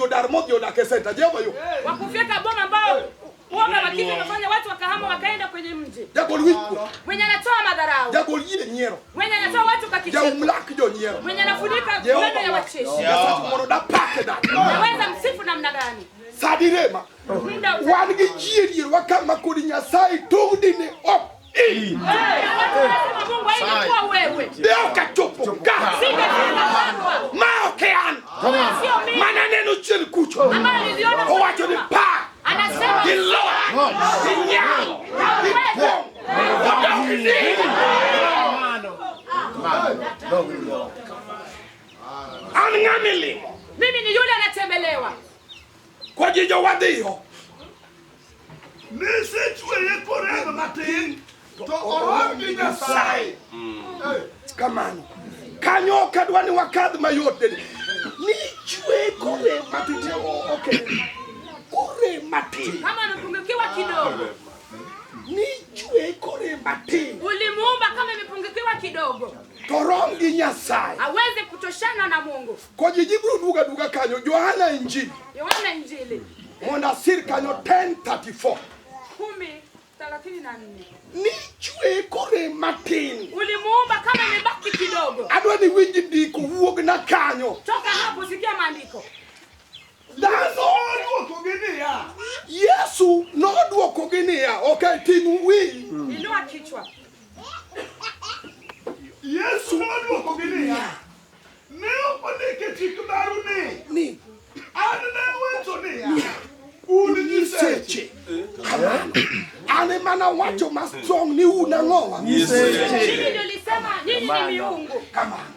Odar modhi odak e senta Jehova yo. Wakufyeka boma ambao uoga wa kifo umefanya watu wakahama wakaenda kwenye mji. Jagol wich Mwenye anatoa madharau, jagol yie nyiero. Mwenye anatoa watu kwa kicheko, Jaum lak jonyiero. Mwenye anafunika Jehova meno ya wa- wacheshi. Nyasach mondo dapake dhano. Naweza msifu namna gani? Sadirema. Muda uta- Wan gi ji e dierwa kama kodi Nyasaye tong' dine ok in. Na watu wanasema Mungu haingekuwa wewe. De ok achopo ka. Singefika hapa. Ma ok an. Sio mimi Mana neno chien kucho. ambayo niliona Owacho ni nyuma. pa. Anasema Gi loch. Gi nyalo. Gi kuong'. Odok ni. An ng'ama ilimo. Mimi ni yule anatembelewa. Kwa jijo wadhiyo. Nisechweye korem matin to orom gi Nyasaye. Kamano. Kanyo ok adwa ni wakadh mayot. Ni chwe kore matin. Okay. Kore matin. Kama amepungukiwa kidogo, Ni chwe kore matin. Ulimuumba kama imepungukiwa kidogo, To rom gi Nyasaye. Aweze kutoshana na Mungu. Koji ji biro duoga duoga kanyo. Johana Injili. Yohana Injili Mondo asir kanyo 10:34. 10:34. Ni chwe kore matin. Ulimuumba kama imebaki kidogo. Adwa ni winj ndiko wuog na kanyo. Toka hapo sikia maandiko. Dhano Nodwokogi niya, Yesu nodwokogi niya, ok ting' wiyi. Inua kichwa. Yesu nodwokogi niya, ne ok ondik e chik maru ni, Ni an ne awacho niya, un nyiseche. nyiseche. Kamano. An ema nawacho ma strong ni un ang'owa. Mimi ndio nilisema nyinyi ni miungu. Kamano.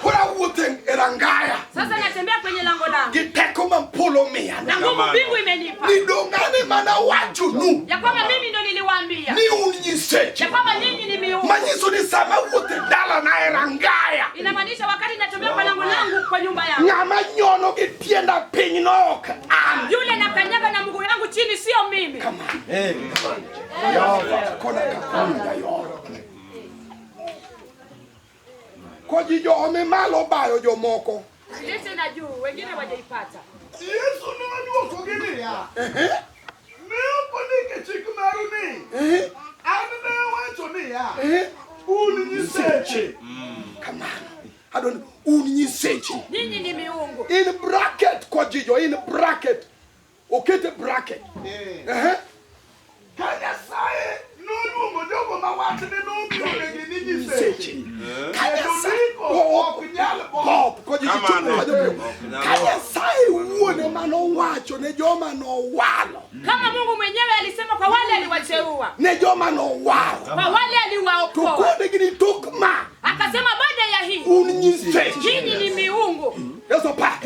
Koro awuotho e rangaya Sasa natembea kwenye lango langu gi teko ma polo miya. Na nguvu mbingu imenipa Ni dong' an ema nawachonu ya kwamba mimi ndio niliwaambia ni un nyiseche. Ya kwamba nyinyi ni miungu. Manyiso ni sama awuotho e dalana e rangaya. Inamaanisha wakati natembea kwa lango langu kwa nyumba yangu, Ng'ama nyono gi tienda piny no ok an. Yule nakanyaga na mguu yangu chini sio mimi. Kona ka kona jayoro. Koji jo ome malo bayo jomoko. Lete na juu, wengine wajaipata. Yesu nodwokogi niya, ne ok ondik e chik maru ni, an ne awacho niya, un nyiseche. Kamano. Adwa ni un nyiseche. Nyinyi ni miungu. In bracket kojijo in bracket. Okete bracket. Ehe. Ka Nyasaye noluongo jogo ma wachne nobironegi ni nyiseche, Ka kendo Nyasaye ndiko ok nyal both. Bob, kojijo Kamano. chopo kanyo piyo. Ka Nyasaye wuon ema nowacho ne joma nowalo. Kama Mungu mwenyewe alisema kwa wale aliwateua, Ne joma nowalo. kwa wale To aliwaokoa, konegi ni tok ma akasema baada ya hii un nyiseche. nyinyi ni miungu. Yesu pak.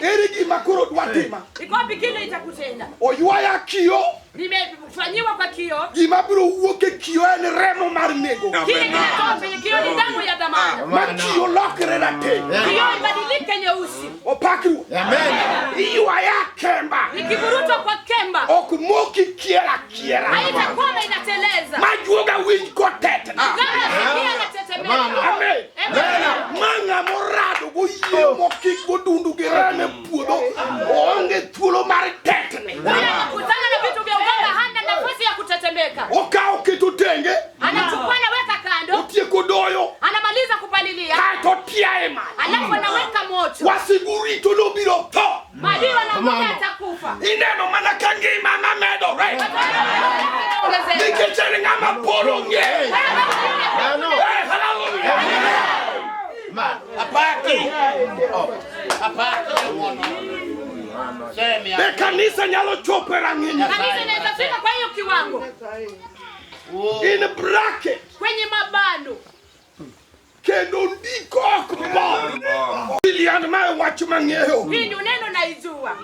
Ere gima koro dwa tima? Iko wapi kile itakutenda? Oywaya kio, Nimefanyiwa kwa kioo. Gima biro wuok e kio en remo mar nego. Kile kinatoka kwenye kioo ni damu ya dhamana. Ma kio lokre rateng'. Kioo ibadilike nyeusi. Opak Ruoth. Iywaya kemba. Nikivurutwa kwa kemba, Ok moki kiera kiera. Haitakuwa inateleza. Ma juoga winj kotetni. Kama sikia anatetemeka. Amen. Amen. Ma ng'ama orado goyie mokik godundu gi remo e puodho oonge thuolo mar tetni. Huyo anakutana na vitu vya uganga hana nafasi ya kutetemeka. Okawo keto tenge, Anachukua anaweka kando, otieko doyo, anamaliza kupalilia, kaeto otiaye mach. Alafu anaweka moto. Wasigu rito nobiro tho. Maadui wanamwona atakufa. Ineno mana ka ngima mamedore. Ongezeka. Nikech en ng'ama polo ong'eyo. Eh, hallelujah. Apaki. Apaki. Semi. Be kanisa nyalo chopo e rang'iny? Kanisa inaweza fika kwa hiyo kiwango. In bracket. Kwenye mabano. Kendo ndiko ok bo. Lilian mae wach mang'eyo. Hii ndio neno naijua.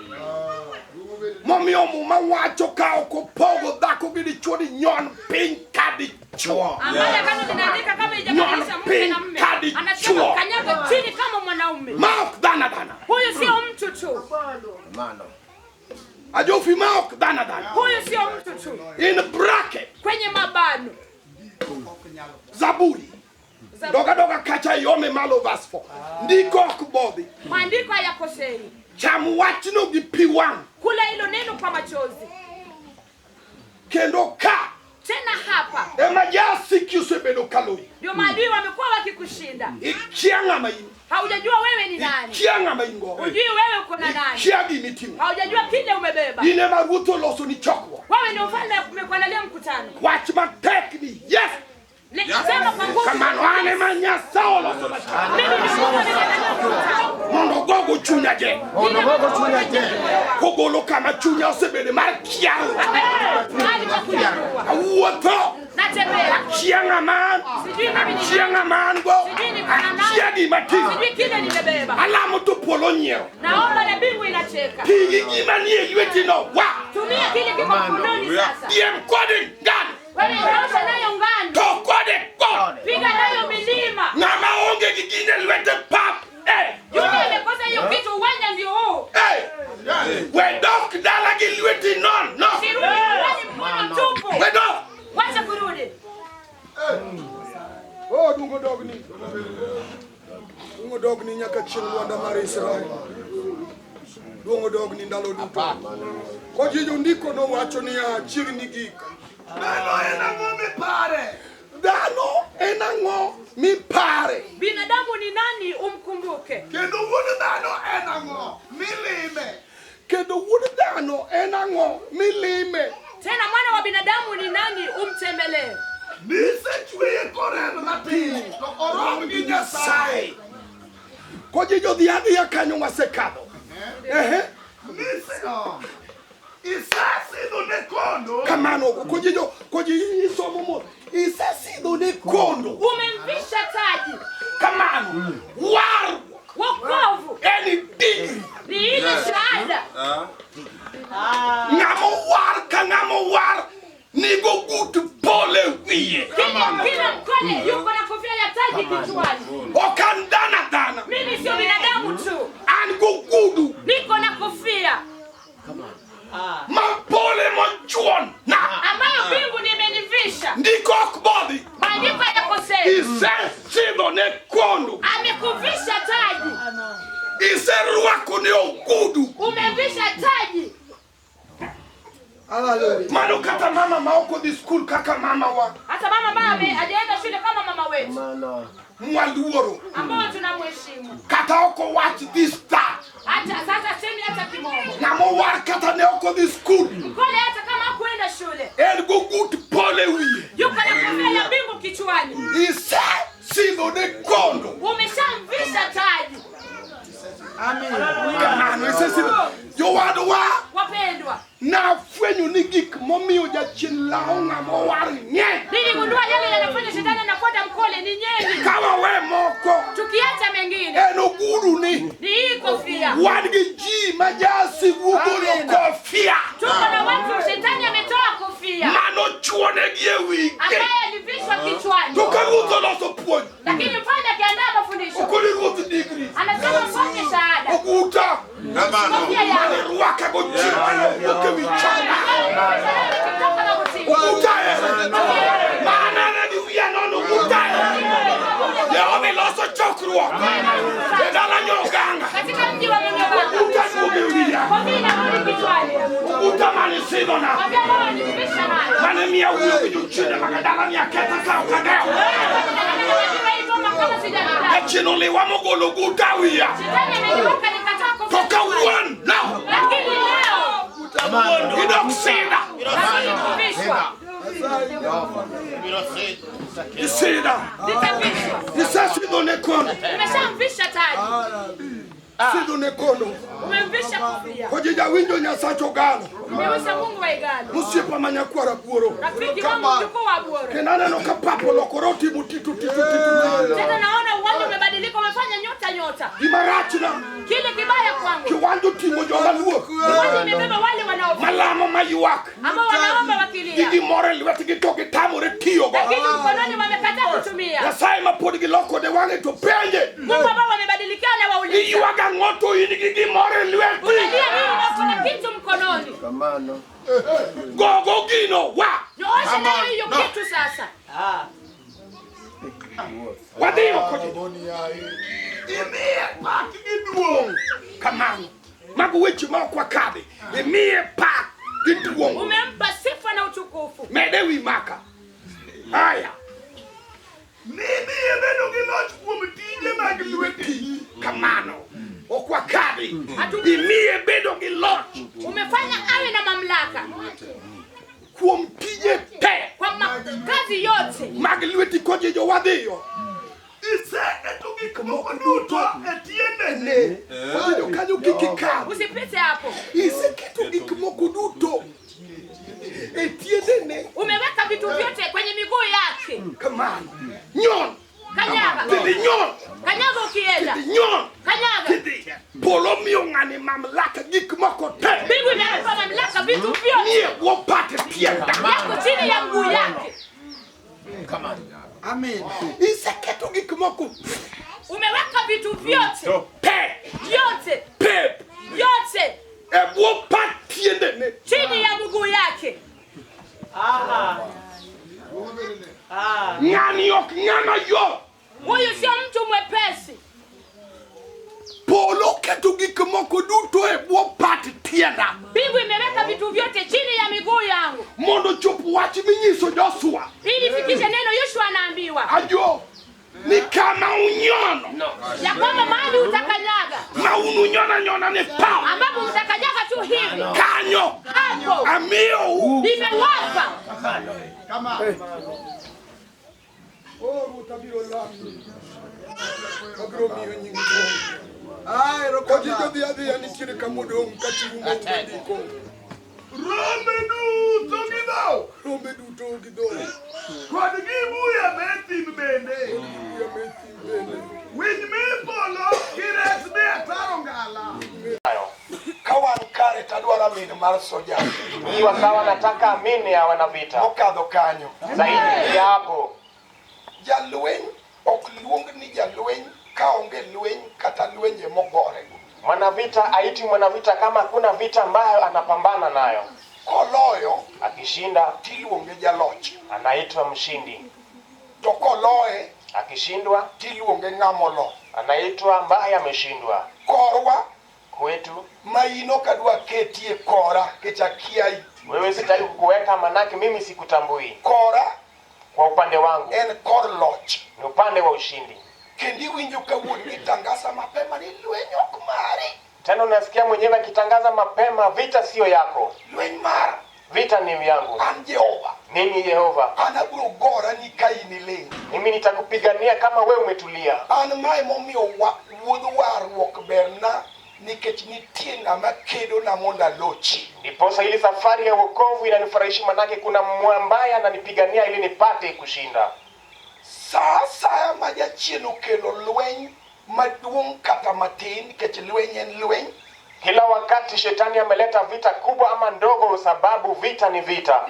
Momiyo Muma wacho ka ok opogo dhako gi dichuo ni nyon piny ka dichuo. Ambaye agano linaandika kama haijabadilisha mke na mume. Kadi Anasema chuo. kanyaga chini kama mwanaume. Ma ok dhano adhana. Huyu sio mtu tu. Ajofi ma ok dhano adhana. Huyu sio mtu tu. In bracket. Kwenye mabano. Zaburi. Zaburi. Doga doga kacha yome malo verse 4. Ndiko ok bodhi. Maandiko hayakosei. Cham wachno gi pi wang'. Kula hilo neno kwa machozi. Kendo ka Tena hapa ema jasiki osebedo ka loyi. ndio maadui wamekuwa wakikushinda. Ikia ng'ama in. Haujajua wewe ni nani, Ikia ng'ama in go. hujui wewe uko na nani, Ikia gimiting'o. haujajua kile umebeba. In ema ruoth oloso ni chokruok. Wewe ndio mfalme amekuandalia mkutano. Wach matek ni yes. Sema kwa nguvu. Kamano an ema Nyasaye oloso na chokruok. Mimi ndio Mungu ameniandalia mkutano. Mondo ogogo chunya je. Mondo gogo chunya je. Kogolo kama chunya osebede mar kiarruok. Mahali pa kunyakua. Awuotho. Natembea. Akia ng'ama an. Sijui mimi ni Akia nani. ng'ama an go. Sijui niko na nani. Akia gima ting'o. Sijui kile nimebeba. Alamo to polo nyiero. Naomba na mbingu inacheka. Ti gi gima nie lweti no. Wa. Tumia kile kiko mkononi sasa. Piem kode ngano. Wewe nyosha nayo ngano. To kode got. Piga nayo milima. Ng'ama onge gi gine lwete pap. Eh. Yule amekosa hiyo kitu, uwanja ndio huu. Eh. We dok dala gi lweti non. No. Sirudi nyumbani mkono tupu. We dok. Wacha kurudi. Oh, dungo dogni. Dungo dogni nyaka chieng' lwanda mar Israel. Dungo dogni ndalo duto. Koji jondiko nowacho niya chiegni gik. Dhano en ang'o mipare? Dhano en ang'o mipare? Binadamu ni nani umkumbuke? Kendo wuod dhano en ang'o milime? Kendo wuod dhano en ang'o milime? Tena mwana wa binadamu ni nani umtembelee? Nisechweye koreno matin to orom gi Nyasaye. Koji jodhi adhiya kanyo wasekadho. Ehe. Nise isesidho ne kondo. Kamano koji jo koji isomo mo. Isesidho ne kondo. Umemvisha taji. Kamano. Warruok. Wokovu En degree. ni ile shahada. Ng'ama owar ka ng'ama owar nigo gut polo e wiye. Kila mkole yuko na kofia ya taji kichwani. Ok an dhano adhana. Mimi sio binadamu tu, An gogudu niko na kofia ma polo emochuon na. ambayo mbingu nimenivisha. Ndiko ok bodhi. Maandiko hayakosei. Isesidho ne kondo. Amekuvisha taji, Iserwako ne ogudu. umevisha taji. Mano kata mama ma ok odhi skul kaka mama wa Hata mama ambaye hajaenda shule kama mama wetu mwaluoro. ambao tunamheshimu, Kata ok owach this star. hata sasa semi hata kimombo Ng'ama owar kata ne ok odhi skul. mkole, hata kama hakuenda shule En gogut polo e wiye. yuko na kofia ya mbingu kichwani. Isesidho ne kondo. Umeshamvisha taji. Kamano isesidho. Jowadwa Wapendwa, nafwenyo ni gik momiyo jachien lawo ng'ama owar ng'eny. niligundua yale yanafanya shetani anafuata mkole ni nyingi. Ka wawe moko Tukiacha mengine en ogudu ni ni hii kofia. wan gi ji ma jasigu ogolo kofia Tuko na watu shetani ametoa kofia manochuonegi e wigi ambaye alivishwa kichwani, to ka ruoth oloso puonj lakini mfalme akiandaa mafundisho ok ni ruoth digri anasema mfanye shahada oguta kofia mane yao rwaka gochiemo mane owuok e wi chonga kutoka magotini. oguta ere manane gi wiya nono oguta ere Jehova loso chokruok e dala Nyoganga Katika mji wa Mnyoganga oguta duogo e wiya kofia inarudi kichwani, oguta mane sidhona kofia ambayo nilivisha nayo mane miya wuoyo gi jochiende mag dala ni aketha ka ok adewo kama sijakata. jachien oliwa mogolo oguta wiya Shetani ameniweka nikatoa to kofia kichwani. kawuono Lakini leo idok sida lakini kuvishwa isida nitavishwa. isesidho ne kondo Umeshamvisha taji, sidho ne kondo umemvisha kofia, koji jawinjo Nyasach Ogalo umewisa Mungu wa Igalo, mosiepa ma nyakwar Abuoro rafiki wangu mjukuu wa Abuoro. kendo aneno ka pap olokore otimo titu titu titu Tena naona uwanja umebadilika, umefanya nyota nyota. gima rachna Kile kibaya kwangu, kiwanja oting'o joma luor uwanja imebeba wale wanaofa malamo maywak ambao wanaomba gi wakilia, gimoro e lwetgi to gitamore tiyogo lakini mkononi wamekataa kutumia. Nyasaye ma pod gilokode wang'e to penje Mungu ambao wamebadilikia na wauliza, iywago ang'o to in gi gimoro e lweti unalia nini na uko na kitu mkononi? gogo gino wa Nyoosha nayo hiyo kitu sasa. wadhi oko ji Imiye pak gi duong'. kamano Mago weche ma ok wakadhi. Imiye pak gi duong'. Umempa sifa na utukufu. Mede wi maka. Aya. Nimiye bedo gi loch kuom tije mag lweti. Kamano. Ok wakadhi. Imiye bedo gi loch Umefanya awe na mamlaka kuom tije te kwa kazi yote mag lweti kojejo wadhiyo. Iseketo gik moko duto e tiendene. Ne. Kojejo kanyo kik ikadh. Usipite hapo. Iseketo gik moko duto e tiendene. Umeweka vitu vyote kwenye miguu yake. Kamano. Nyon. Kanyaga. Tidhi nyon. Kanyaga ukienda. Tidhi nyon. Kanyaga. Tidhi. Polo miyo ng'ani mamlaka gik moko te. Mbingu imempa mamlaka vitu vyote Nie bwo pat tienda. yako chini ya mguu yake. Amen. Iseketo gik moko Umeweka vitu vyote te. vyote Pep. vyote E bwo pat tiendene. chini ya mguu yake. Ng'ani ok ng'ama yot. Huyu sio mtu mwepesi. Polo keto gik moko duto e bwo pat tienda. Mbingu imeweka vitu vyote chini ya miguu yangu Mondo chop wach minyiso Joshua. ili fikishe neno. Yoshua anaambiwa Ajo. Ni kama unyono. ya kwamba mahali utakanyaga, Ma ununyona nyona ni pa. ambapo utakanyaga tu hivi, Kanyo. hapo Amiyo. nimewapa. Oh, Ruoth abiro lami. Abiro miyo nying duong'. Kojijo dhi adhiya nitiere kamodong' katiumo ndiko. Rombe duto gi dhok. Rombe duto gi dhok. Kod gibuya me thim bende. Buya me thim bende. Winy me polo gi rech me ataro ngala. Ka wan kare tadwaro min mar soja Ikiwa sawa, nataka amini ya wanavita mokadho kanyo. zaidi ya hapo. Jalweny ok luong ni jalweny kaonge lweny kata lwenje mogore. Mwanavita aiti mwanavita kama hakuna vita ambayo anapambana nayo. Koloyo Akishinda tiluonge jaloch. anaitwa mshindi, To koloye akishindwa tiluonge ng'amolo. anaitwa ambaye ameshindwa. Korwa Kwetu ma in ok adwa ketie kora kech akiayi. wewe sitaki kukuweka, manake mimi sikutambui. Kora Kwa upande wangu en kor loch. ni upande wa ushindi. Kendo iwinjo ka wuon gi tangasa mapema ni lweny ok mari. Tena unasikia mwenyewe akitangaza mapema, vita siyo yako, Lweny mara vita ni yangu. an Jehova. Mimi Yehova, An abiro gora ni ka in iling'. mimi nitakupigania kama wewe umetulia. An mae momiyo wuodh warruok berna nikech nitie ng'ama kedona mondo alochi. Ndiposa ili safari ya wokovu inanifurahisha, manake kuna ambaye ananipigania ili nipate kushinda. Sa asaya ma jachien okelo lweny maduong' kata matin nikech lweny en lweny. Kila wakati shetani ameleta vita kubwa ama ndogo, sababu vita ni vita.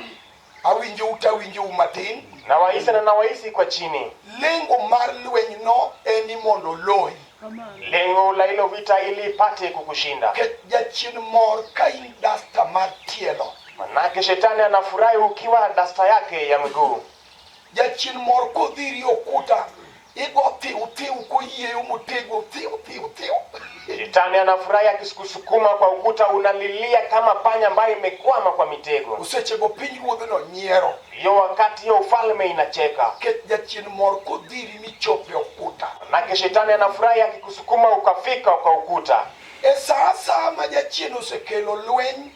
Awinjou tawinjou matin. Na wahisi na nawahisi kwa chini. Lengo mar lweny no en ni mondo oloyi. Lengo la hilo vita ili ipate kukushinda. Nikech jachien mor ka in dasta mar tielo. Manake shetani anafurahi ukiwa dasta yake ya miguu. Jachien mor kodhiri okuta igo thiu thiu koyieyo motego thiu thiu thiu. Shetani anafurahi akikusukuma kwa ukuta, unalilia kama panya ambaye imekwama kwa mitego. Sechego piny ruodhno nyiero. Hiyo wakati hiyo ufalme inacheka. Nikech jachien mor kodhiri michope okuta. Manake shetani anafurahi akikusukuma ukafika kwa ukuta. E sa asaya ma jachien osekelo lweny,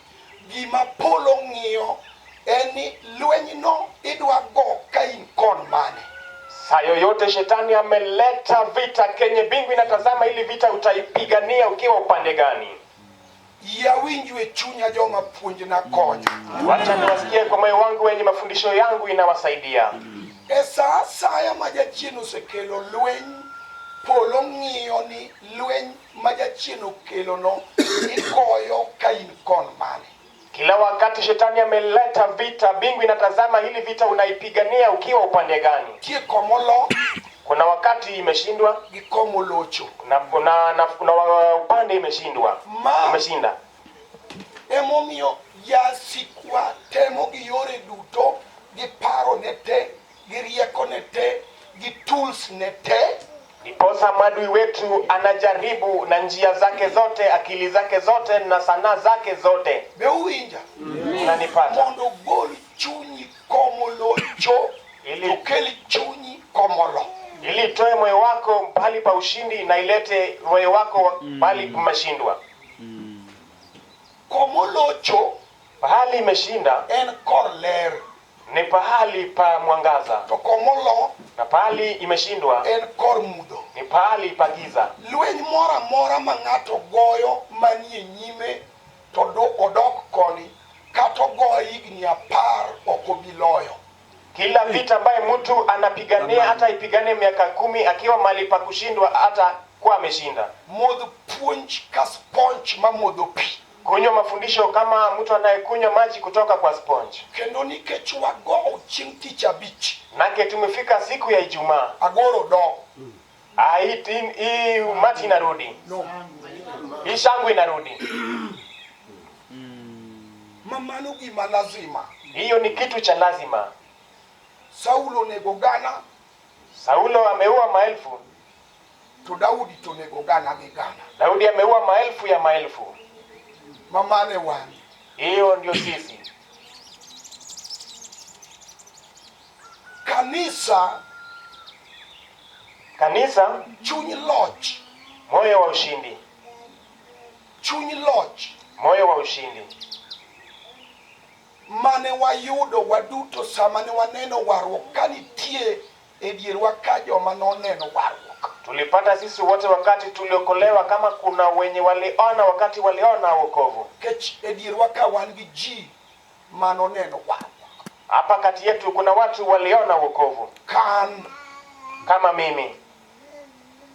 gima polo ng'iyo en ni lwenyno idwa go ka in kon mane. Saa yoyote shetani ameleta vita kenye mbingu inatazama ili vita utaipigania ukiwa upande gani. Yawinju e chunya joma puonjna konyo. Wacha niwasikie kwa moyo wangu wenye mafundisho yangu inawasaidia. E sa asaya ma jachien osekelo lweny, polo ng'iyo ni lweny ma jachien okelono igoyo ka in kon mane. Kila wakati shetani ameleta vita, mbingu inatazama hili vita unaipigania ukiwa upande gani. Nitie komolo Kuna wakati imeshindwa gi komolocho. na, na, na, kuna upande imeshindwa Ma imeshinda. emomiyo jasikwa temo gi yore duto, gi paro ne te, gi rieko ne te, gi tools ne te. Ndiposa maadui wetu anajaribu na njia zake zote, akili zake zote na sanaa zake zote. Be uwinja? Unanipata? Mondo ogol chunyi komolocho to kel chunyi komolo. Ili itoe moyo wako pahali pa ushindi na ilete moyo wako pahali kumeshindwa. Komolocho Pahali imeshinda en kor ler ni pahali pa mwangaza, to komolo na pahali imeshindwa en kor mudho. ni pahali pa giza. Lweny moro amora ma ng'ato goyo manie nyime to odok koni kata ogoyo higni 10 ok obi loyo. Kila vita ambaye mtu anapigania, hata ipigane miaka 10, akiwa mahali pa kushindwa, hata kuwa ameshinda. Modh puonj ka sponge mamodho pi. Kunywa mafundisho kama mtu anayekunywa maji kutoka kwa sponge. Kendo nikech wagowo chieng' tich abich, Nake tumefika siku ya Ijumaa. agoro dok. Hii umati inarudi. No. Hii shangwe inarudi. Ma mano gima lazima. Hiyo ni kitu cha lazima. Saulo onego gana, Saulo ameua maelfu, to Daudi to onego gana gi gana. Daudi ameua maelfu ya maelfu. Ma mano e wan. Hiyo ndio sisi. Kanisa Kanisa, chuny loch, moyo wa ushindi, chuny loch moyo wa ushindi mane wayudo waduto sama ne waneno warruok ka nitie e dierwa ka joma noneno warruok. Tulipata sisi wote wakati tuliokolewa, kama kuna wenye waliona wakati waliona wokovu. Nikech e dierwa ka wan gi ji manoneno warruok. Hapa kati yetu kuna watu waliona wokovu Kan kama mimi.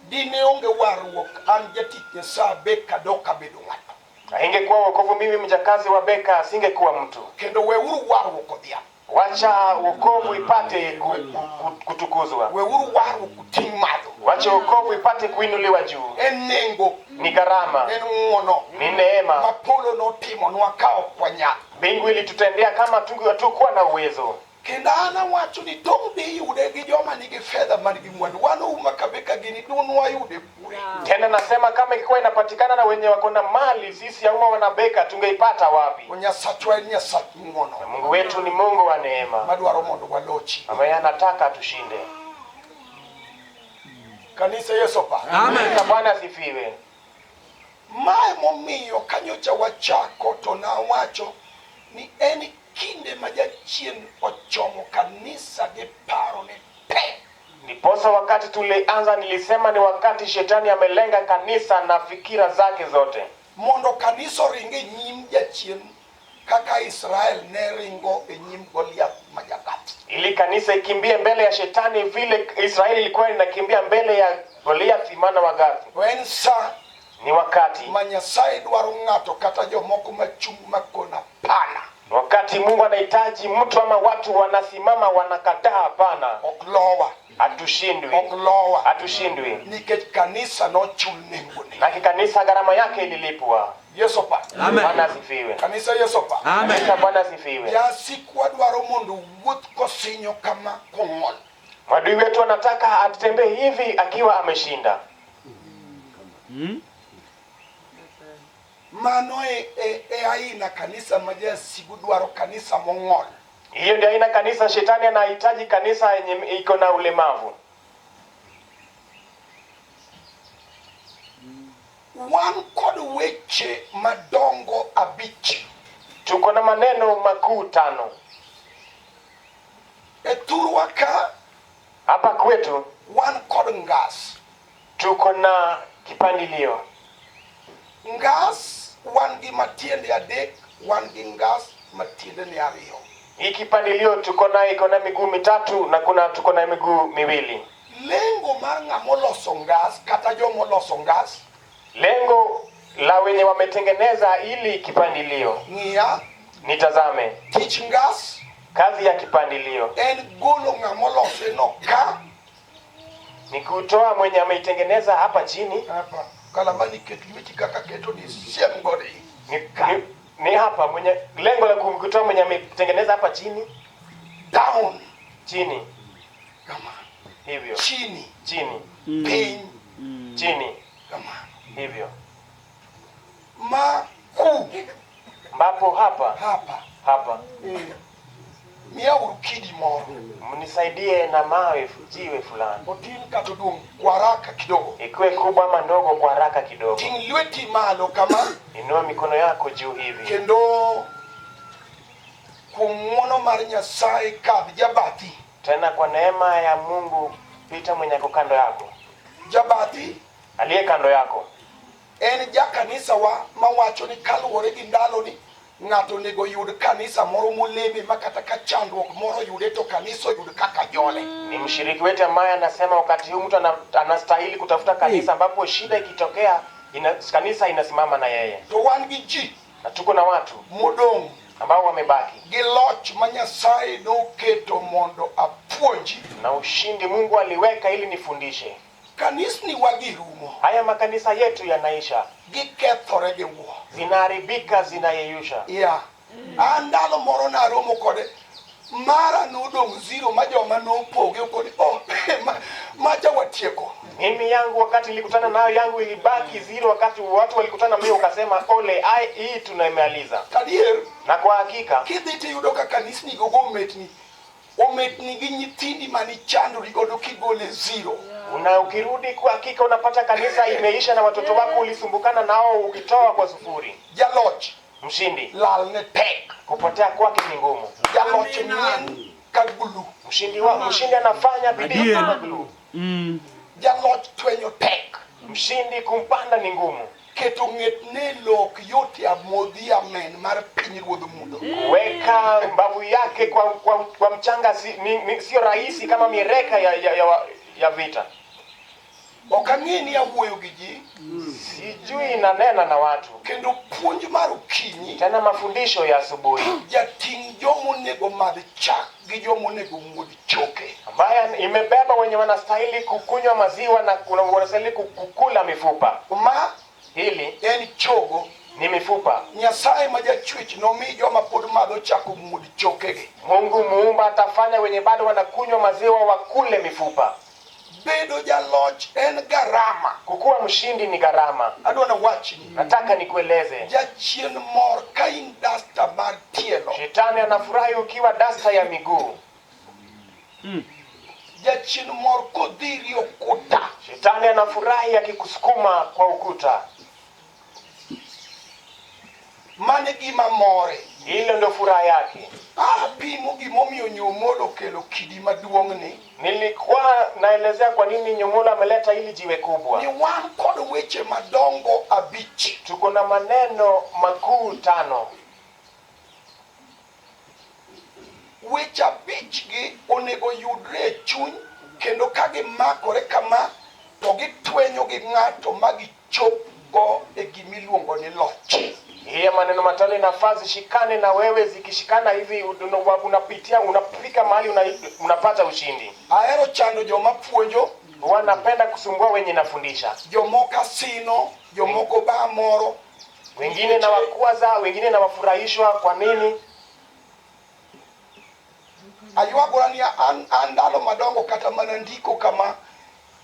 Dine onge warruok an jatich Nyasaye Beka dok abedo ng'ato. Haingekuwa wokovu, mimi mjakazi wa Beka asingekuwa mtu. Kendo weuru warruok odhiambo. Wacha wokovu ipate kutukuzwa. Weuru warruok oting' malo. Wacha wokovu ipate kuinuliwa juu. En nengo, Ni gharama, en ng'wono ni neema. ma polo notimonwa ka ok wanyal. Mbingu ilitutendea kama hatukuwa na uwezo. Kendo an awacho ni tong' dhi yude gi joma nigi fedha man gi mwandu. Wan uma kabeka gini dunwayude kure. Tena nasema kama ingekuwa inapatikana na wenye wako na mali, sisi auma wanabeka tungeipata wapi? To Nyasachwa en Nyasach ng'wono Na Mungu wetu ni Mungu wa neema madwaro mondo walochi. ambaye anataka tushinde. Kanisa Yesu pa. Amen. Bwana asifiwe. Mae momiyo kanyocha wachako to nawacho ni en kinde ma jachien ochomo kanisa gi paro ne te. Ndiposa wakati tulianza nilisema ni wakati shetani amelenga kanisa na fikira zake zote, Mondo kanisa oring e nyim jachien kaka Israel ne ringo e nyim Goliath ma Jagath. Ili kanisa ikimbie mbele ya shetani vile Israeli ilikuwa inakimbia mbele ya Goliath mwana wa Gathi. To en sa Ni wakati ma Nyasaye dwaro ng'ato kata jomoko machung' makona pana. Wakati Mungu anahitaji mtu ama watu wanasimama wanakataa, hapana, Ok lowa, hatushindwi, ok lowa. Hatushindwi. Nikech kanisa nochul nengone. Na kanisa gharama yake ililipwa. Yesu pa. Bwana asifiwe. Kanisa Yesu pa. Kanisa Bwana asifiwe. Jasikwa dwaro mondo wuoth kosinyo kama kong'ol. Maadui wetu anataka atembee hivi akiwa ameshinda. Mano e aina kanisa ma jasigu dwaro kanisa mong'ol. Hiyo ndio aina kanisa shetani anahitaji, kanisa yenye iko na ulemavu. Wan kod weche madongo abich. Tuko na maneno makuu 5. E thurwa ka hapa kwetu wan kod ngas. Tuko na kipandilio. Ngas wan gi matiende 3, wan gi ngas matiende ni 2. Hii kipandilio tuko na iko na miguu 3 na kuna tuko na miguu 2. Lengo mar ng'ama oloso ngas kata joma oloso ngas, lengo la wenye wametengeneza ili kipandilio. Ng'iya, Nitazame. Tich ngas Kazi ya kipandilio en golo ng'ama olose no ka ni kutoa mwenye ameitengeneza hapa chini. Hapa kalamani keto lweti kaka keto ni siem godo. Ni hapa mwenye lengo la kumkutoa mwenye ametengeneza hapa chini. Down. Chini. Kama. Hivyo. Chini. Chini. Piny. Chini. Kamano. Hivyo. Ma ku. Ambapo hapa Hapa. Hapa. Miyauru kidi moro. Mnisaidie na mawe, jiwe fulani. Otin kata oduong' kwa haraka kidogo. Ikiwe kubwa ama ndogo, kwa haraka kidogo. Ting' lweti malo kama. Inua mikono yako juu hivi. Kendo kuom ng'wono mar Nyasaye kadh jabathi. Tena kwa neema ya Mungu pita mwenye ako kando yako. Jabathi Aliye kando yako. En jakanisa wa mawacho ni kaluwore gi ndalo ni ng'ato onego yud kanisa moro moleme ma kata ka chandruok moro oyude to kanisa oyud kaka jole. Ni mshiriki wetu ambaye anasema wakati huu mtu anastahili kutafuta kanisa ambapo shida ikitokea kanisa inasimama na yeye. To wan gi ji Na tuko na watu modong' ambao wamebaki gi loch ma Nyasaye noketo mondo apuonji. Na ushindi Mungu aliweka ili nifundishe. Kanisni wagi rumo. Haya makanisa yetu yanaisha. Gikethore gi wuo. Zinaharibika, zinayeyusha. Yeah. An ndalo moro naromo kode mara nodong' zero ma joma nopoge kode oh, macha watieko. Mimi yangu wakati nilikutana nayo yangu ilibaki zero, wakati watu walikutana mimi wakasema ole, ai, hii tunaimaliza. Kadier. Na kwa hakika kidhi tiyudo ka kanisni go ometni. Ometni gi nyithindi manichandori godo kigole zero. Una ukirudi kwa hakika unapata kanisa imeisha na watoto wako ulisumbukana nao ukitoa kwa sufuri. Jaloch. Mshindi. Lal ne tek. Kupotea kwake ni ngumu. Jaloch ng'eny ka gulu. Mshindi anafanya bidii Adier. kama gulu. Jaloch twenyo tek. Mshindi kumpanda ni ngumu. Keto ng'etne lok yote amodhi amen mar piny ruodh mudho. Weka mbavu yake kwa mchanga sio rahisi kama miereka ya vita. Ok ang'e ni awuoyo gi ji. Sijui nanena na watu. Kendo puonj mar okinyi. Tena mafundisho ya asubuhi. Jating' joma onego madh chak gi joma onego muodh choke. Ambaye imebeba wenye wanastahili kukunywa maziwa na wanastahili kukula mifupa. Ma hili en chogo. Ni mifupa. Nyasaye ma jachwech nomi joma pod madho chak omuod chokegi. Mungu muumba atafanya wenye bado wanakunywa maziwa wakule mifupa. Bedo jaloch en gharama. Kukuwa mshindi ni gharama. Adwa nawachni. Nataka nikueleze. Jachien mor ka in dasta mar tielo. Shetani anafurahi ukiwa dasta ya miguu. Jachien mor kodhiri ukuta. Shetani anafurahi akikusukuma kwa ukuta. Mane gima more. Hilo ndio furaha yake. Apimo gimomiyo Nyomolo okelo kidi maduong' ni. Nilikuwa naelezea kwa nini Nyomolo ameleta hili jiwe kubwa. Ni wan kod weche madongo abich. Tuko na maneno makuu 5. Weche abich gi onego yudre e chuny kendo ka gimakore kama to gitwenyo gi ng'ato ma gichopgo e gimiluongo ni loch. Hiya maneno matano inafaa zishikane na wewe, zikishikana hivi unapitia, unafika mahali unapata ushindi. Ahero chando joma puonjo. Wanapenda kusumbua wenye nafundisha. Jomoko sino, jomoko ba moro. Wengine na wakwaza, wengine na wafurahishwa. Kwa nini? Aywagora ni an ndalo madongo kata mana ndiko kama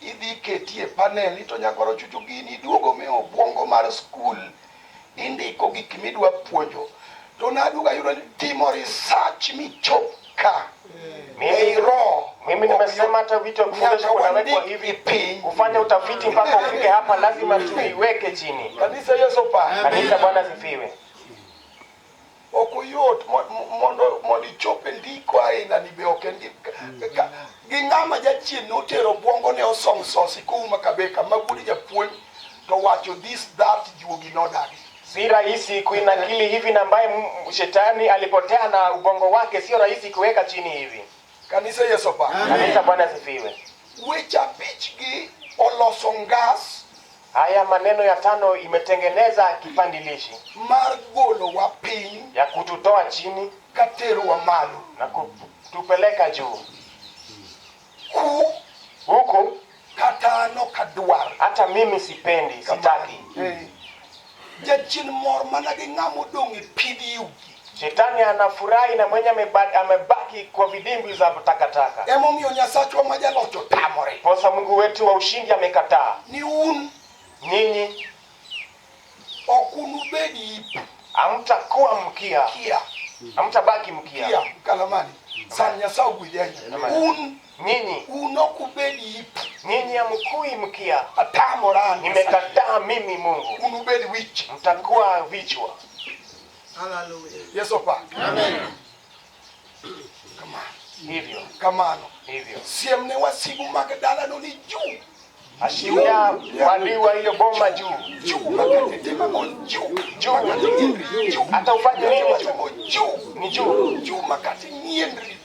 idhi ketie panel to nyakwaro chuchu gini duogo me obwongo mar skul indiko gik midwa puonjo to naduogo ayudo ni timo research michop ka. Mimi nimesema hata vitu vya kufundisha kunawekwa hivi piny. Kufanya utafiti mpaka ufike hapa lazima tuiweke chini. Kanisa Yesu pa. Kanisa Bwana sifiwe. Ok oyot mondo ichop e ndiko aina ni be ok en gi ng'ama jachien notero obwongo ne osong sosi kouma kabeka ma wuod japuonj to wacho this that juogi nodagi. Si rahisi kuinakili hivi na ambaye shetani alipotea na ubongo wake sio rahisi kuweka chini hivi. Kanisa Yesu pa. Kanisa Bwana sifiwe. Weche abich gi oloso ngas. Haya maneno ya 5 imetengeneza kipandilishi mar golo wa piny ya kututoa chini katero wa malo na kutupeleka juu. Ku huku katano kadwar. Hata mimi sipendi, sitaki. Jachien mor mana gi ng'ama odong' e pidh yugi. Shetani anafurahi na mwenye amebaki kwa vidimbwi za takataka. Emomiyo Nyasachwa ma jaloch otamore. Posa Mungu wetu wa ushindi amekataa. Ni un Nyinyi ok unubed ip hamtakuwa mkia, kia hamtabaki mkia. kia kalamani. San Nyasaye ogwedhi ahinya. Amen. Un Nyinyi un ok ubed ip. nyinyi hamkui mkia. Atamora an Nyasaye. Nimekataa mimi Mungu, Unubed wich. mtakuwa vichwa. Yesu opak. Amen. Kamano. Hivyo Kamano. hivyo, Siem ne wasigu mag dalano ni juu. ashiria wadui wa hiyo boma juu Juu makate timamo juu. Juu. Makate nyendri juu. Hata ufanye nini juu. Watimo juu. Ni juu Juu makate nyiendri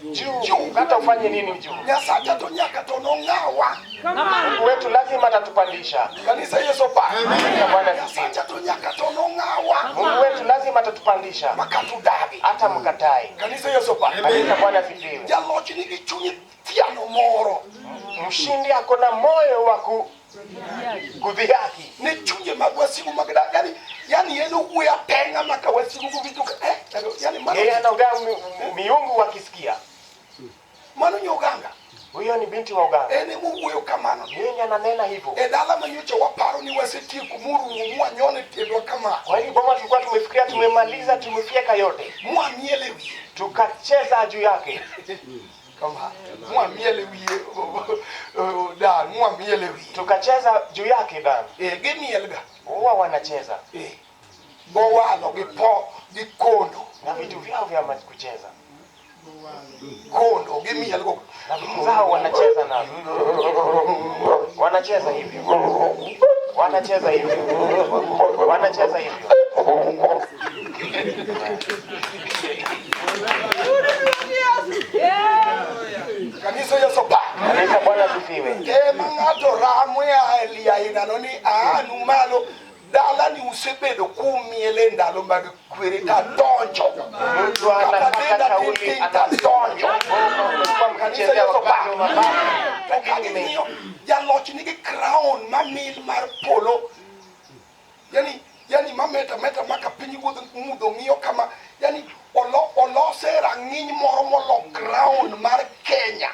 juu, hata ufanye nini juu. Nyasacha to nyaka to nong'awa. Mungu wetu lazima atatupandisha. Kanisa Yesu opak. Kanisa Bwana asifiwe. Nyasacha to nyaka to nong'awa. Mungu wetu lazima atatupandisha, Makate udagi. hata mkatae. Kanisa Yesu opak. Kanisa Bwana asifiwe. Jaloch nigi chuny thiano moro. Mshindi ako na moyo wa kudhihaki. Ne chunje mag wasigu mag dala. Yani, yani en owuoyo atenga maka wasigu go ka eh, yani mano, Yeye anaongea miungu wakisikia. mano nyoganga. Huyo ni binti wa uganga, En emowuoyo kamano. yeye ananena hivyo. E dala manyocha waparo ni wasetieko morumo mwanyone tiendwa kama Kwa hili boma tulikuwa tumefikiria tumemaliza, tumefyeka yote, mwamiele wiye tukacheza juu yake, kama mwamiele wiye da mwamiele wiye tukacheza juu yake dan. e gimielga Huwa wanacheza e gowalo gi po gi kondo na vitu vyao vya kucheza kondo gimielgo na vitu zao wanacheza nazo, wanacheza hivyo, wanacheza hivyo, wanacheza hivyo. Kanisa Yesu pa Kanisa Bwana asifiwe. ema ng'ato ramo e ali ainano ni aanu malo dala ni usebedo kumiele ndalo mag kwere tadonjo Mtu anakata kauli tadonjo Mlikuwa mkichezea wakati wa mababu, lakini Kaging'iyo jaloch nigi crown mamil mar polo yani yani mameta meta maka piny wuodh mudho ng'iyo kama yani olose rang'iny moro molo crown mar Kenya.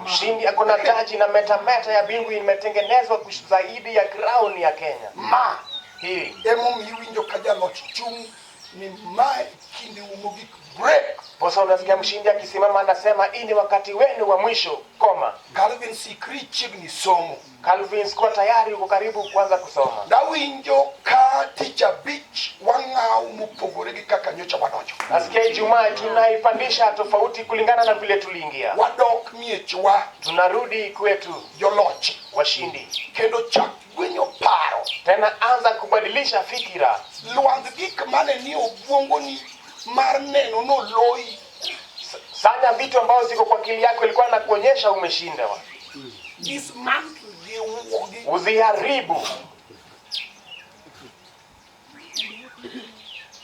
Mshindi ako na taji na metameta ya bingu imetengenezwa zaidi ya crown ya Kenya. Ma Hii emomiyo iwinjo ka jaloch chung' ni mae kinde u mogik break. posa, unasikia mshindi akisimama anasema hii ni wakati wenu wa mwisho, koma. Calvin sikri chiegni somo. Calvin, sikuwa tayari, uko karibu kuanza kusoma. Dawinjo ka tich abich wang'aw mopogore gi kaka nyocha wadonjo. Nasikia Ijumaa tunaipandisha tofauti kulingana na vile tuliingia. Wadok miechwa Tunarudi kwetu joloch washindi. kendo chak gwenyo paro. Tena anza kubadilisha fikira. Lwand gik mane ni obwongoni mar neno noloyi. Sanya vitu ambazo ziko kwa akili yako ilikuwa na kuonyesha umeshinda. Dismantle gi wuogi. Uziharibu.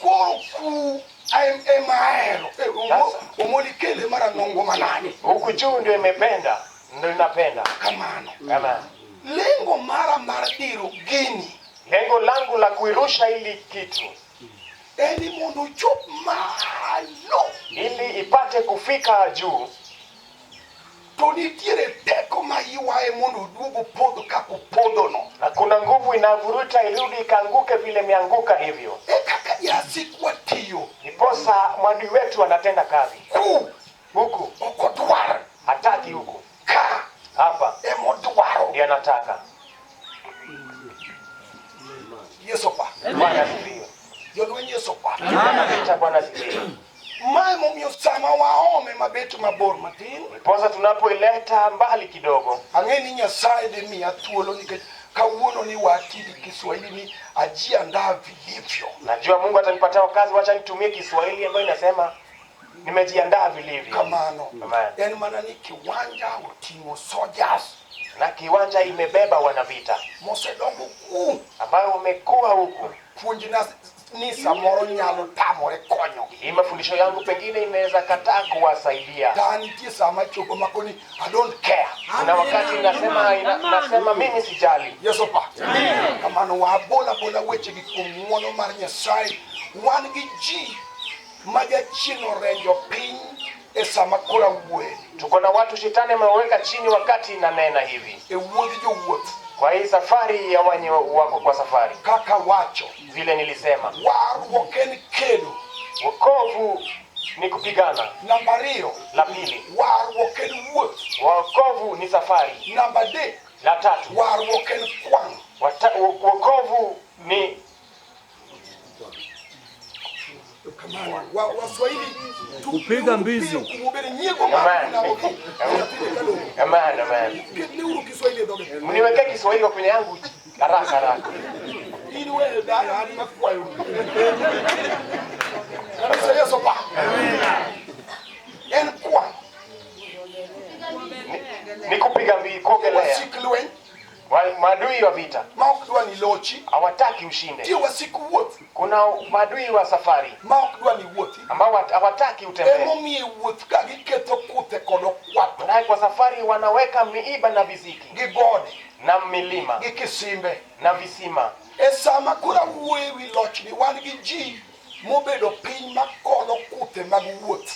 Koro ku ema ahero. Omoli kele marang'ongo manade. Huku juu ndio imependa, ndio inapenda. Kamano. Kama Lengo mara mar diro gini lengo langu la kuirusha hili kitu en ni mondo ochop malo ili ipate kufika juu, to nitiere teko ma ywaye mondo oduog opodho kaka opodhono. na kuna nguvu inavuruta irudi ikaanguke vile imeanguka hivyo. E kaka jasikwa tiyo Ndiposa mwadui wetu anatenda kazi ku huku, ok odwar hataki huku, ka hapa emodwaro. ndiye anataka. Yesu opak. Bwana asifiwe. Jolweny Yesu opak. Vita Bwana asifiwe. Ma emomiyo sama waome mabet mabor matin, Ndiposa tunapoileta mbali kidogo, ang'e ni Nyasaye dhi miya thuolo nikech kawuono ni watidi Kiswahili ni ajiandaa vilivyo. najua Mungu atanipatia wakazi, wacha nitumie Kiswahili ambayo inasema nimejiandaa vilivyo. Kamano. Amen. En mana ni kiwanja oting'o soldiers Na kiwanja imebeba wanavita mosedongo ku ambayo wamekuwa huku. puonjna ni samoro nyalo tamore konyogi. Hii mafundisho yangu pengine inaweza kataa kuwasaidia. To an nitie sama chopo makoni I don't care. Kuna wakati nasema mimi sijali. Yesu opak. Kamano wabola bola wechegi kuom ng'wono mar Nyasaye. Wan gi ji Ma jachien orenjo piny e sama koro awuoye. Tuko na watu shetani ameweka chini wakati nanena hivi. E wuodh jowuoth. Kwa hii safari ya wenye wako kwa safari. Kaka wacho. Vile nilisema. Warruok en kedo. Wokovu ni kupigana. Namba ariyo. La pili. Warruok en wuoth. Wokovu ni safari. Namba adek. La tatu. Warruok en kwang'. Wokovu ni Waswahili kupiga mbizi. Amen, amen. Mniwekee Kiswahili kwa kwenye yangu haraka haraka. Ni kupiga mbizi, kuogelea. Maadui wa vita hawataki ushinde. Kuna maadui wa safari ambao hawataki utembee. Na kwa safari wanaweka miiba na viziki na milima na visima.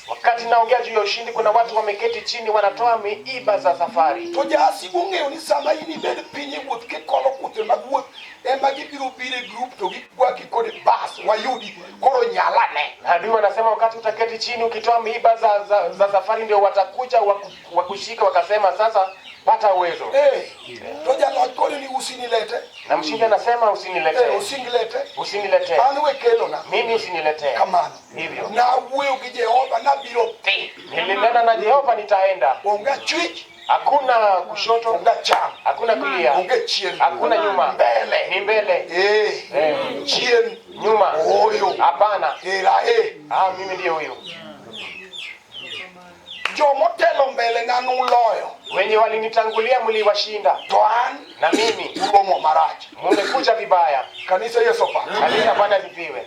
Wakati naongea juu ya ushindi, kuna watu wameketi chini wanatoa miiba za safari. Adui wanasema wakati utaketi chini ukitoa miiba za safari ndio watakuja wakushika wakasema sasa pata uwezo. Na mshindi anasema usiniletee. Usiniletee. Mimi usiniletee. Hivyo. Nilinena na Jehova nitaenda. Hakuna kushoto, hakuna kulia, hakuna nyuma. Mbele. Ni mbele. Nyuma. Hapana. Mimi ndiye huyo. Jomotelo mbele na nuloyo. Wenye walinitangulia mliwashinda. Na mimi uromo marachi. Mmekuja vibaya. Kanisa Yesu pa. Kanisa Bwana zifiwe.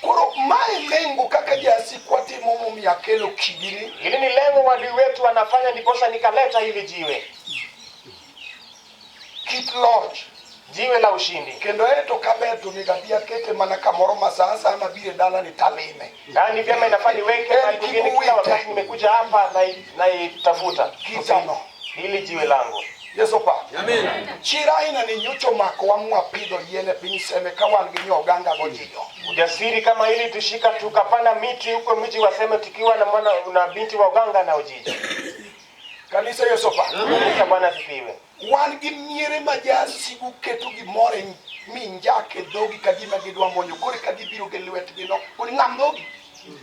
Koro mae lengo kaka jasi kwa timo mumi akelo kidini. Hili ni lengo wadui wetu wanafanya ndiposa nikaleta hili jiwe. Kit lodge. Jiwe la ushindi. Kendo eto kabeto nigabia kete mana kamoro masasa na bire dala ni talime. Yaani vyema inafaa niweke mahali kwingine kila wakati nimekuja hapa na itafuta. Kitano. Hili jiwe langu. Yesu pa. Amen. Chira ina ni nyucho mako wa mwapido yene pinseme kawan gi oganda gojiyo. Ujasiri kama hili tushika tukapanda miti huko mji waseme tukiwa na mwana na binti wa Uganga na Ujiji. Kanisa Yesu pa. Kanisa Bwana asifiwe. Wan gi miere majasi guketo gimoro minjake dhogi kagima gidwa monyo kore kagibiro gi lwetgi no koni ng'am dhogi.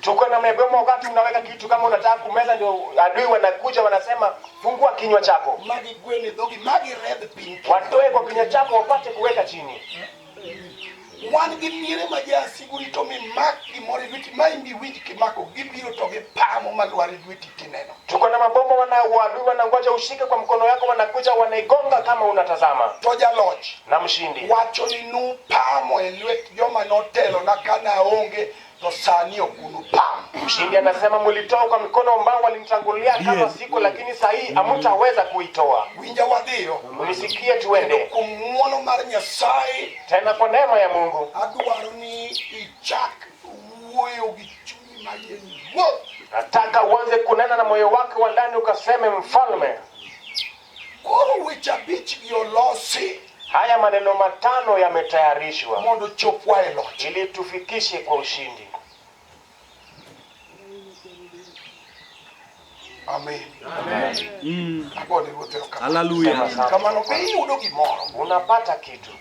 Tuko na mebemo wakati unaweka kitu kama unataka kumeza ndio adui wanakuja wanasema fungua kinywa chako. Magi gwene dhogi magi red pink. Watoe kwa kinywa chako wapate kuweka chini. Wan gi miere majasi gurito mi mak gimoro e lweti ma imbi winj kimako gibiro to gipamo malwar e lweti tineno. Tuko na mabomu wana adui wanangoja ushike kwa mkono yako wanakuja wanaigonga kama unatazama. To jaloch na mshindi wacho ni nupamo e lwet joma notelo na kana onge to sani ok unupam. Mshindi anasema mlitoa kwa mkono ambao walinitangulia kama siku, lakini saa hii hamtaweza kuitoa. Winja wadhiyo. Mnisikie tuende. Kuom ng'wono mar Nyasaye. Tena kwa neema ya Mungu. Adwaro ni ichak wuoyo gi chunyi mayie ruoth. Nataka uanze kunena na moyo wako wa ndani ukaseme mfalme. Koro weche abich gi olosi. Haya maneno matano yametayarishwa mondo chopwa e loch ili tufikishe kwa ushindi. Amen. Amen. Agone ruoth erokamano. Hallelujah. Kamano be iyudo gimoro. Unapata kitu.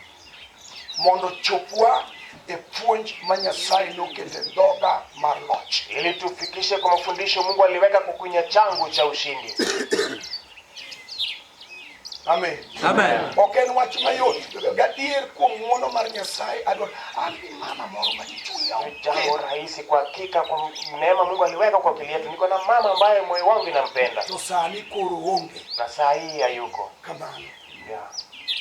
Mondo chopwa e puonj ma Nyasaye noketo e dhoga mar loch. Ili tufikishe kwa mafundisho Mungu aliweka kwa kinywa changu cha ushindi. Amen. Amen. Ok en wach mayot. Gadier kuom ng'wono mar Nyasaye adwaro an gi mama moro ma chunya Jambo rahisi kwa hakika kwa neema Mungu aliweka kwa akili yetu. Niko na mama ambaye moyo wangu inampenda. To sani koro onge. Na saa hii hayuko. Kamano. Yeah.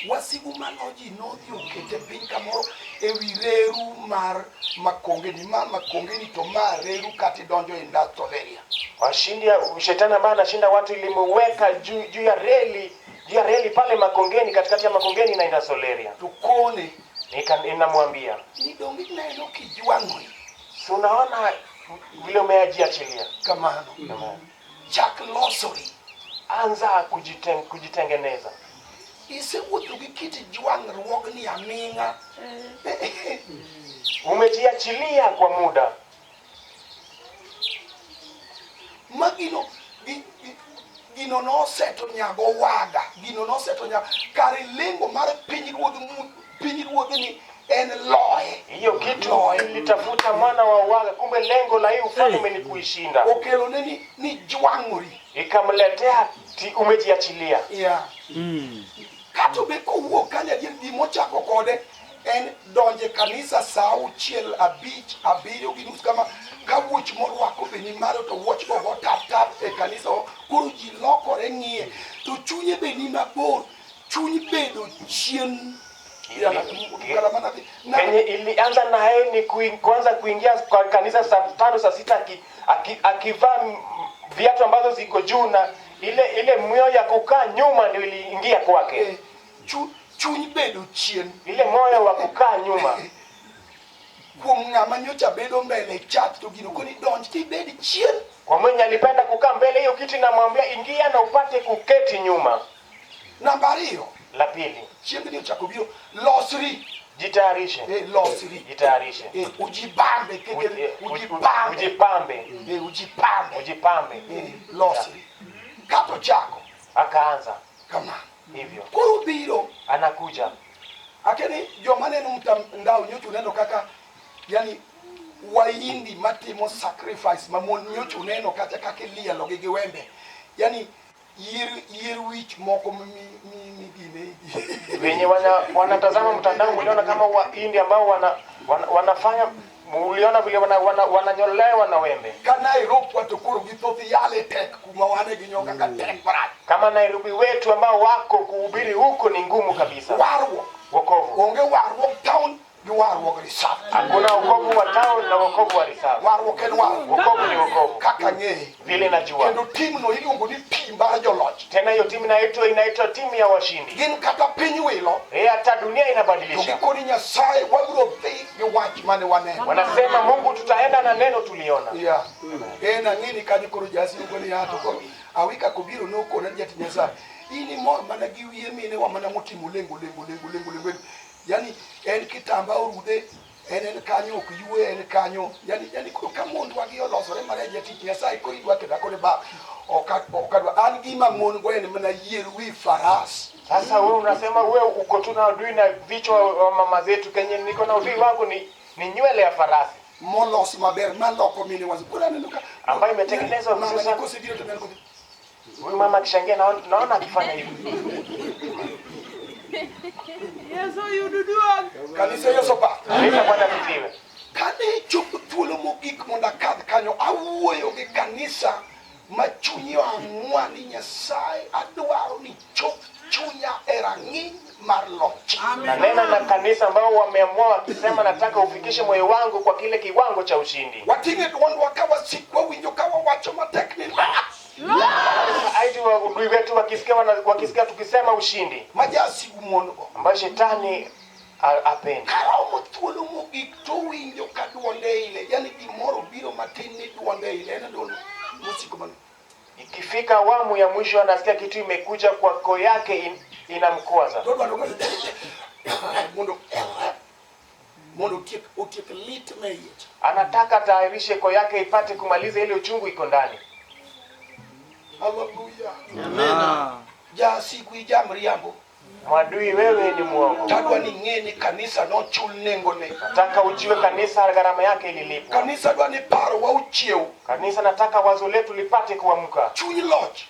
Wasigu maloji nodhi okete piny kamoro ewi reru mar Makongeni. Ma Makongeni to ma reru kata idonjo e industrial area. Washindi shetani ambaye anashinda watu ilimweka juu ya reli. Juu ya reli pale Makongeni, katikati ya Makongeni na industrial area. Tukone. Inamwambia ni dongi neno kijwang'o. Si unaona vile umejiachilia. Kamano. Amen. Chak losori. Anza kujitengeneza. Isewuotho gi kit jwang'ruogni aming'a. Umejiachilia kwa muda. Ma gino gino noseto nyago waga. Gino noseto nyago. Kare lengo mar pinyruodh ni en loye. Hiyo kitu Loye. ilitafuta mwana wa waga, kumbe lengo la hii ufalme ni kuishinda. Okelo ne ni jwang'ori. Ikamletea umejiachilia. Yeah. Kata be kowuok kanyo adier gimochako kode en donje kanisa saa 6, 5, 7:30 kama ka wuoch morwako be ni malo to wuoch go go tap tap e kanisa koro ji lokore ng'iye to chunye be ni mabor chuny bedo chien. Kenye ilianza na yeye ni kuanza kuingia kwa kanisa saa 5 saa 6 akivaa viatu ambazo ziko juu na ile moyo ya kukaa nyuma ndio iliingia kwake. Chuny bedo chien. Ile moyo wa kukaa nyuma. Kuom ng'ama nyocha bedo mbele chat to gino koni donj tibed chien. Kwa mwenye alipenda kukaa mbele hiyo kiti namwambia ingia na upate kuketi nyuma. Namba 2. La pili. Chieng'ni ochako biro losri. Jitayarishe. Losri. Jitayarishe. Ujibambe keke ujibambe. Ujipambe. Ujipambe. Ujipambe. Losri. Kato chako. Akaanza. Kama hivyo. Koro biro anakuja. Akeni joma neno mtandao nyocha uneno kaka yani Wahindi matimo sacrifice ma mon nyocha uneno kata kaka ilielo gi giwembe. Yani yier wich moko mi gine. Wenye wanatazama mtandao uliona kama Wahindi ambao wanafanya uliona vile wananyolewa na wembe. Ka Nairobi watu koro gi thoth yale tek kuma wane gi nyoka ka tek marach. Kama Nairobi wetu ambao wako kuhubiri huko ni ngumu kabisa. Warruok. Wokovu. Onge warruok town gi warruok reserve. Hakuna wokovu wa town na wokovu wa reserve. Warruok en warruok. Wokovu ni wokovu. Kaka ng'eye. Vile najua. Kendo timu no iluongo ni tim mar joloch. Tena hiyo timu inaitwa timu ya washindi. Gin kata piny wilo. Hata dunia inabadilisha. To gikoni Nyasaye wabiro dhi gi wach mane waneno. Wanasema Mungu tutaenda na neno tuliona. Yeah. Na ng'eni kanyo koro jasi ugo ni ato koro awika kobiro nokona jati Nyasaye. Ini mor mana gi wiye mine wa mana motimo lengo. Yani en kitamba orudhe en kanyo ok ywe en kanyo yani koro ka mondwa gi olosore mare jatich Nyasaye koro idwa keda kode ba okadwa an gima mon go en mana yier wi faras. Sasa wewe unasema wewe uko tu na adui na vichwa wa mama zetu. Kenye niko na adui wangu ni nywele ya farasi molos maber maloko mine wazi koro aneno ka ambayo imetengenezwa vizuri sana. Huyu mama akishangia naona akifanya hivi. Yesu yududua. Kanisa Yesu pa. Kanisa Bwana asifiwe. Kane chopo thuolo mogik mondo akadh kanyo awuoyo gi kanisa ma chunyi oamua ni Nyasaye adwaro ni chop chunya e rang'iny mar loch. Nanena na kanisa ambao wameamua wakisema nataka ufikishe moyo wangu kwa kile kiwango cha ushindi. Wating'e duondwa ka wasikwa winjo ka wawacho matek ni Aidi wa wetu wakisikia tukisema ushindi. Majasigu mon go. Ambayo shetani apendi. Karomo thuolo mogik to winjo ka duonde ile. Yani gimoro biro matin ni duonde ile. En duol mosiko mano. Ikifika awamu ya mwisho anasikia kitu imekuja kwa koo yake inamkwaza. Mondo otiek lit meiye. Anataka tayarishe koo yake ipate kumaliza ile uchungu iko ndani. Hallelujah. Amen. Jasigu ijamriambo. Mwadui wewe ni muongo. Tadwa ni ng'eni kanisa nochul nengone. Nataka ujue kanisa gharama yake ililipwa. Kanisa dwa ni paro wa uchiew. Kanisa nataka wazo letu lipate kuamka. Chuny loch.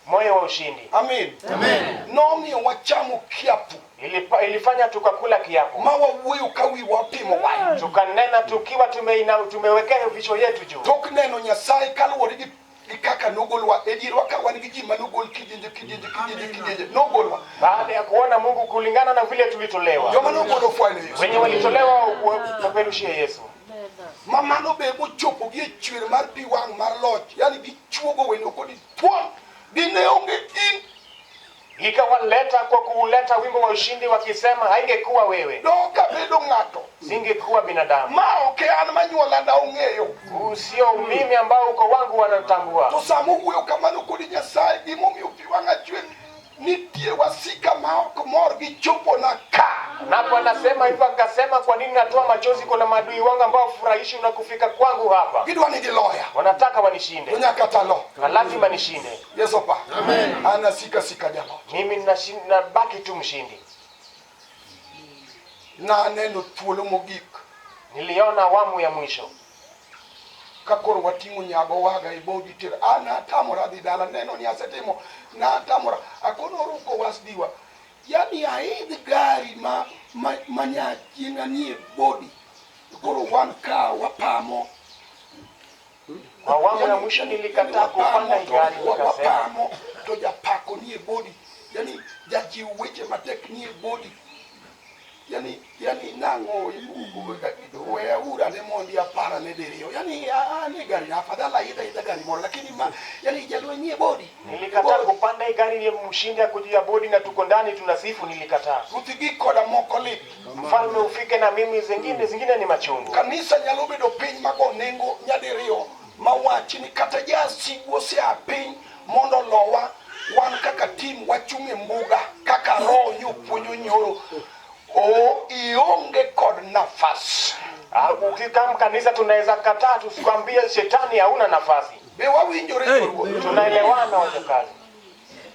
Moyo wa ushindi. Amen. Amen. Nomiyo wachamo kiapo. Ilifanya tukakula kiapo. Ma wawuoyo ka wiwa otimo wach. Tukanena tukiwa tumewekea vichwa yetu juu. Tok neno Nyasaye kaluwore gi kaka nogolwa e dierwa ka wan gi ji manogol kidienje nogolwa. Baada ya kuona Mungu kulingana na vile tulitolewa. Joma nogolo fwenyo Yesu. Wenye walitolewa wapeperushie Yesu. Mamano be mochopo gi e chwer mar pi wang' mar loch. Yani gichuogo wendo kodi thuon. Dine onge in. Ikawaleta kwa kuuleta wimbo wa ushindi wakisema haingekuwa wewe. Doka bedo ng'ato. Singekuwa binadamu. Ma ok an manyuola na ong'eyo. Huu sio mimi ambao uko wangu wanatambua. To sama owuoyo kamano kodi Nyasaye gimomiyo pi wang'a chwer nitie wasika ma ok mor gi chopona ka. Napo anasema hivyo, akasema kwa nini natoa machozi? Kuna maadui wangu ambao furahishi na kufika kwangu hapa, Gidwa ni giloya. wanataka To wanishinde nyaka talo. na lazima nishinde. Yesu pa. Amen. An asika sika jaloch. Mimi nabaki tu mshindi. Naneno thuolo mogik Niliona awamu ya mwisho ka koro wating'o nyago waga e bodi tero. An natamora dhi dala neno ni asetimo. Natamora. Akono ruko wasdiwa. Yani aidh gari ma nyachienga nie bodi. Koro wan ka wapamo. Kwa awamu ya mwisho nilikataa kupanda hii gari, nikasema wapamo to japako nie bodi. Yani jajiw weche matek nie bodi. Yani nang'o weura ne mondi apara ne diriyo. Yani an e gari afadhali aidha idha gari moro lakini ma yani jalweny nie bodi. Nilikataa kupanda hii gari ya mshindi ako juu ya bodi na tuko ndani tunasifu. Nilikataa. Ruth gi koda moko lit. Mfalme ufike na mimi, zingine ni machungu. Kanisa nyalo bedo piny mago nengo nyadiriyo mawachi ni kata jasigu osea piny mondo lowa wan kaka tim wachung' e mbuga kaka roho nyopuonjo nyoro o ionge kod nafas. Ukikam kanisa tunaweza kataa tusikwambie shetani hauna nafasi. Be wawinjore hey. Tunaelewana wachakazi.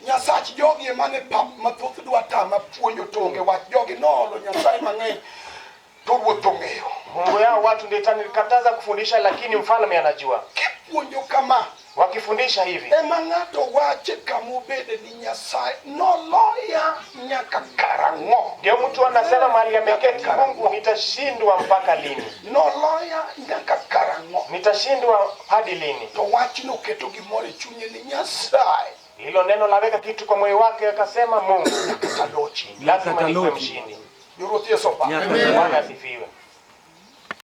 Nyasach jogi ema ne pap mathoth dwa tama puonjo to onge wach jogi noolo Nyasaye mang'eny to ruoth ong'eyo. Mungu yao watu ndio itanikataza kufundisha, lakini mfalme anajua. Kipuonjo kama Wakifundisha hivi ema ng'ato wache kamobede ni Nyasaye noloya nyaka karang'o. ndio mtu anasema mahali ameketi, Mungu, nitashindwa mpaka lini? Noloya nyaka karang'o. Nitashindwa hadi lini? To wachno keto gimoro e chunye ni Nyasaye Hilo neno laweka kitu kwa moyo wake, akasema Mungu, nyaka talochi. lazima nikuwe mshindi. Joruoth Yesu opak. Bwana asifiwe.